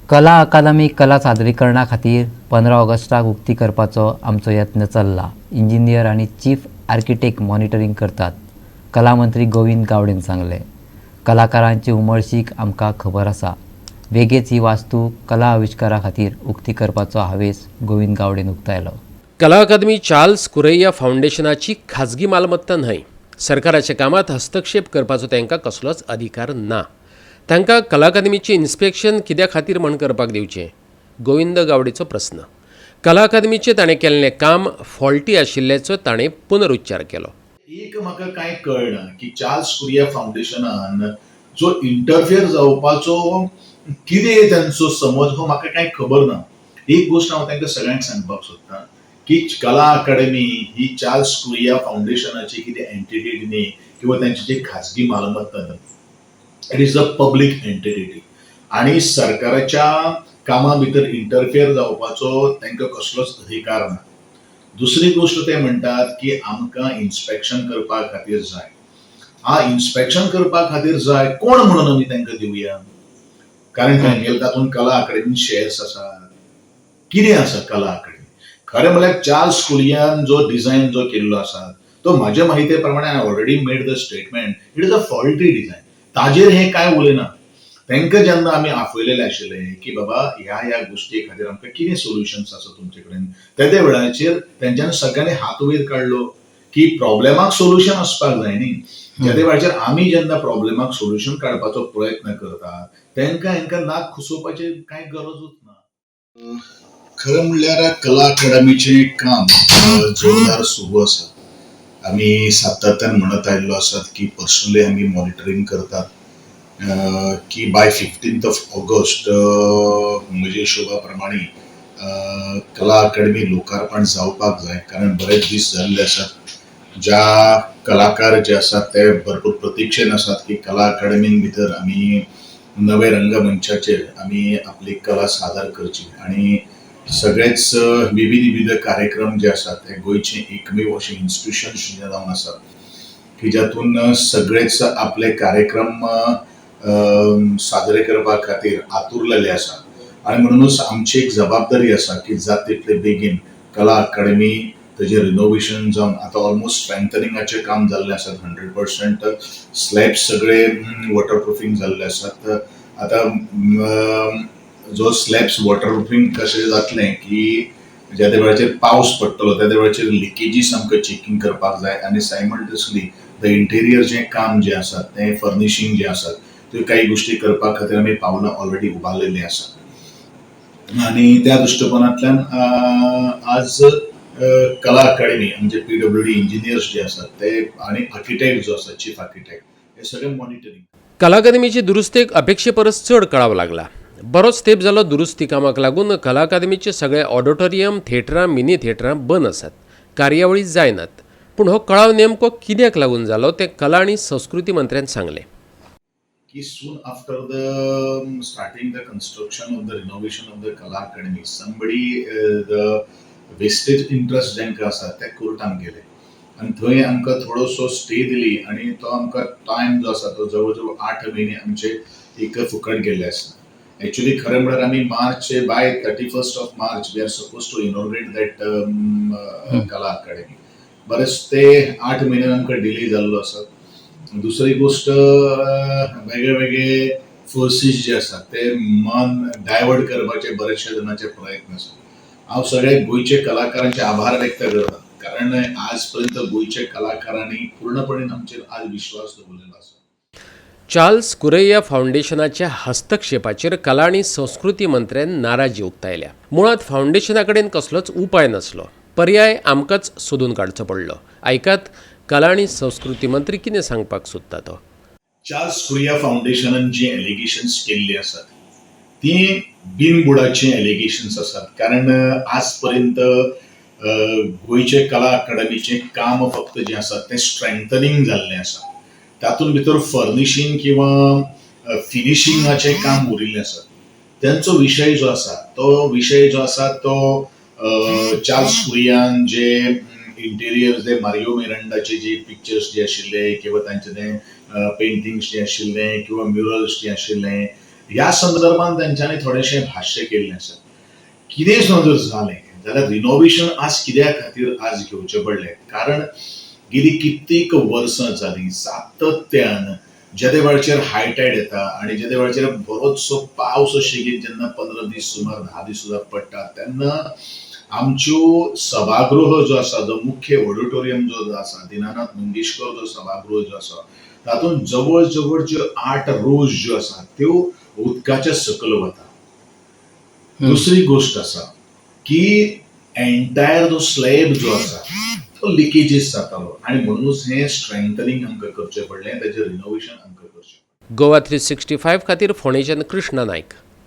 कला अकादमी कला सादरीकरणा खातीर 15 ऑगस्टाक उक्ती करपाचो आमचो यत्न चल्ला. इंजिनियर आनी चीफ आर्किटेक्ट मॉनिटरींग करतात, कला मंत्री गोविंद गावडेन सांगलें. कलाकारांची उमळशीक आमकां खबर आसा. बेगीच ही वास्तू कला आविश्कारा खातीर उक्ती करपाचो हावेस गोविंद गावडेन उक्तायलो. कला अकादमी चार्ल्स कुरैया फावंडेशनाची खाजगी मालमत्ता न्हय. सरकाराच्या कामात हस्तक्षेप करपाचो तांकां कसलोच अधिकार ना. तांकां कला अकादमीचें इन्स्पेक्शन कित्या खातीर म्हण करपाक दिवचें, गोविंद गावडेचो प्रस्न. कला अकादमीचें ताणें केल्लें काम फॉल्टी आशिल्ल्याचो ताणें पुनरुच्चार केलो. एक म्हाका कांय कळना की चार्ल्स कुरिया फावंडेशनान जो इंटरफियर जावपाचो कितें तांचो समज हो म्हाका कांय खबर ना. एक गोश्ट हांव तांकां सगळ्यांक सांगपाक सोदतां की कला अकादमी ही चार्ल्स कुरिया फावंडेशनाची कितें एंटिटी न्ही किंवा तांची जी खाजगी मालमत्ता न्ही. It is a public entity आनी सरकाराच्या कामा भितर इंटरफियर जावपाचो तांकां कसलोच अधिकार ना. दुसरी गोश्ट, ते म्हणटात की आमकां इन्स्पेक्शन करपा खातीर जाय. हा, इन्स्पेक्शन करपा खातीर जाय, कोण म्हणून आमी तांकां दिवया? कारण तांगेले तातूंत कला अकादमीन शेअर्स आसात, कितें आसा कला अकादमी? खरें म्हणल्यार चार्ल्स कुरियान जो डिझायन जो केल्लो आसा तो म्हाज्या माहिती प्रमाणे, I already made the statement, it is a faulty design. ताजेर हे कांय उलयना. तांकां जेन्ना आमी आपयलेले आशिल्ले की बाबा, ह्या ह्या गोश्टी खातीर आमकां कितें सोल्युशन्स आसा तुमचे कडेन, तेदे वेळाचेर तेंच्यांनी सगळ्यांनी हात वयर काडलो की प्रॉब्लेमाक सोल्युशन आसपाक जाय न्ही. तेदे वेळाचेर आमी जेन्ना प्रॉब्लेमाक सोल्युशन काडपाचो प्रयत्न करता, तांकां हांकां नाक खुसोवपाची कांय गरजूच ना. खरें म्हणल्यार कला अकादमीचें काम जोरदार सुरू आसा. आमी सातत्यान म्हणत आयिल्लो आसात की पर्सनली आमी मॉनिटरींग करतात की बाय 15th of August म्हजे हिशोबा प्रमाणे कला अकादमी लोकार्पण जावपाक जाय, कारण बरेच दीस जाल्ले आसात. ज्या कलाकार जे आसात ते भरपूर प्रतिक्षेन आसात की कला अकादमीन भितर आमी नवे रंगमंचाचेर आमी आपली कला सादर करची आणि सगळेच विविध विविध कार्यक्रम जे आसात ते गोंयचे एकमेव अशें इन्स्टिट्यूशन जावन आसा की जातून सगळेच आपले कार्यक्रम साजरे करपा खातीर आतुरलेले आसा. आणि म्हणूनच आमची एक जबाबदारी आसा की जात तितले बेगीन कला अकादमी तेजें रिनोवेशन जावन आतां ऑलमोस्ट स्ट्रेंथनिंगाचें काम जाल्लें आसा. 100% स्लॅब सगळे वॉटरप्रुफींग जाल्ले आसात. आतां जो स्लॅब्स वॉटरप्रुफींग कशें जातलें की ज्या त्या वेळाचेर पावस पडटलो त्या वेळाचेर लिकेजीस आमकां चेकींग करपाक जाय आनी सायमल्टेनियसली the interior जें काम जें आसा तें फर्निशींग जें आसा त्यो काही गोश्टी करपा खातीर आमी पावलां ऑलरेडी उबारलेलीं आसा. आणि त्या दृश्टिकोनांतल्यान आज कला अकादमी म्हणजे पीडब्ल्यूडी इंजिनियर्स जे आसात ते आणि आर्किटेक्ट जो आसा, चीफ आर्किटेक्ट, हे सगळे मॉनिटरींग. कला अकादमीचे दुरुस्तेक अपेक्षे परस चड कळाव लागला. बरोच तेंप जालो दुरुस्ती कामाक लागून कला अकादमीचे सगळे ऑडिटोरियम, थिएटरां, मिनी थिएटरां बंद आसात, कार्यावळी जायनात. पूण हो कळाव नेमको कित्याक लागून जालो तें कला आनी संस्कृती मंत्र्यान सांगलें. की soon after the starting the construction of the renovation of the Kala Academy, somebody the vested interest जांकां आसा ते कोर्टान गेले आनी थंय आमकां थोडोसो स्टे दिली आनी तो आमकां टायम जो आसा तो जवळ जवळ 8 म्हयने आमचे एक फुकट गेल्ले आसा. एक्चुअली खरें म्हळ्यार आमी मार्च, by 31st of March we are suppose to inaugurate that Kala Academy. बरेच ते 8 म्हयन्यान आमकां डिले जाल्लो आसा. दुसरी गोश्ट, वेगळे वेगळे फोर्सीस जे आसात ते मन डायवर्ट करपाचे बरेचशे जाणांचे प्रयत्न आसा. हांव सगळे गोंयचे कलाकारांचे आभार व्यक्त करता, कारण आज पर्यंत गोंयच्या कलाकारांनी पूर्णपणे आमचेर आज विश्वास दवरलेलो आसा. चार्ल्स कुरैया फावंडेशनाच्या हस्तक्षेपाचेर कला आनी संस्कृती मंत्र्यान नाराजी उक्तायल्या. मुळांत फावंडेशना कडेन कसलोच उपाय नासलो, पर्याय आमकांच सोदून काडचो पडलो. आयकात कला आनी संस्कृती मंत्री कितें सांगपाक सोदता तो. चार्ल्स कुरिया फाउंडेशनान जी एलिगेशन्स केल्ली आसात ती बिनबुडाची एलिगेशन्स आसात, कारण आज पर्यंत गोंयचे कला अकादमीचें काम फक्त जें आसा तें स्ट्रेंथनिंग जाल्लें आसा. तातूंत भितर फर्निशींग किंवा फिनिशिंगाचें काम उरिल्लें आसा. तेंचो विशय जो आसा तो विशय जो आसा तो चार्ल्स कुरियान जे इंटेरियर जे मारियो मिरांडाचे जे पिक्चर्स जे आशिल्ले किंवा तांचे ते पेंटिंग्स जे आशिल्ले किंवा म्युरल्स जे आशिल्ले ह्या संदर्भात तेंच्यांनी थोडेशें भाश्य केल्लें आसा. कितें सुद्दां जर जालें जाल्यार रिनोवेशन आज कित्या खातीर आज घेवचें पडलें, कारण गेली कित्येक वर्सां जालीं सातत्यान जेदे वेळाचेर हाय टायड येता आनी जेदे वेळाचेर बरोचसो पावस शेगीत जेन्ना 15 दीस सुमार 10 दीस सुद्दां पडटा तेन्ना आमच्यो सभागृह जो आसा, जो मुख्य ऑडिटोरियम जो आसा, दिनानाथ मंगेशकर जो सभागृह जो आसा, तातूंत जवळ जवळ ज्यो 8 रोज ज्यो आसा त्यो उदकाच्या सकयल वता. दुसरी गोश्ट आसा की एंटायर जो स्लॅब जो आसा तो लिकेजीस जातालो आनी म्हणूनच हें स्ट्रेंथनिंग आमकां करचें पडलें, ताचें रिनोवेशन आमकां करचें पडलें. गोवा 365 खातीर फोंडेच्यान कृष्णा नायक.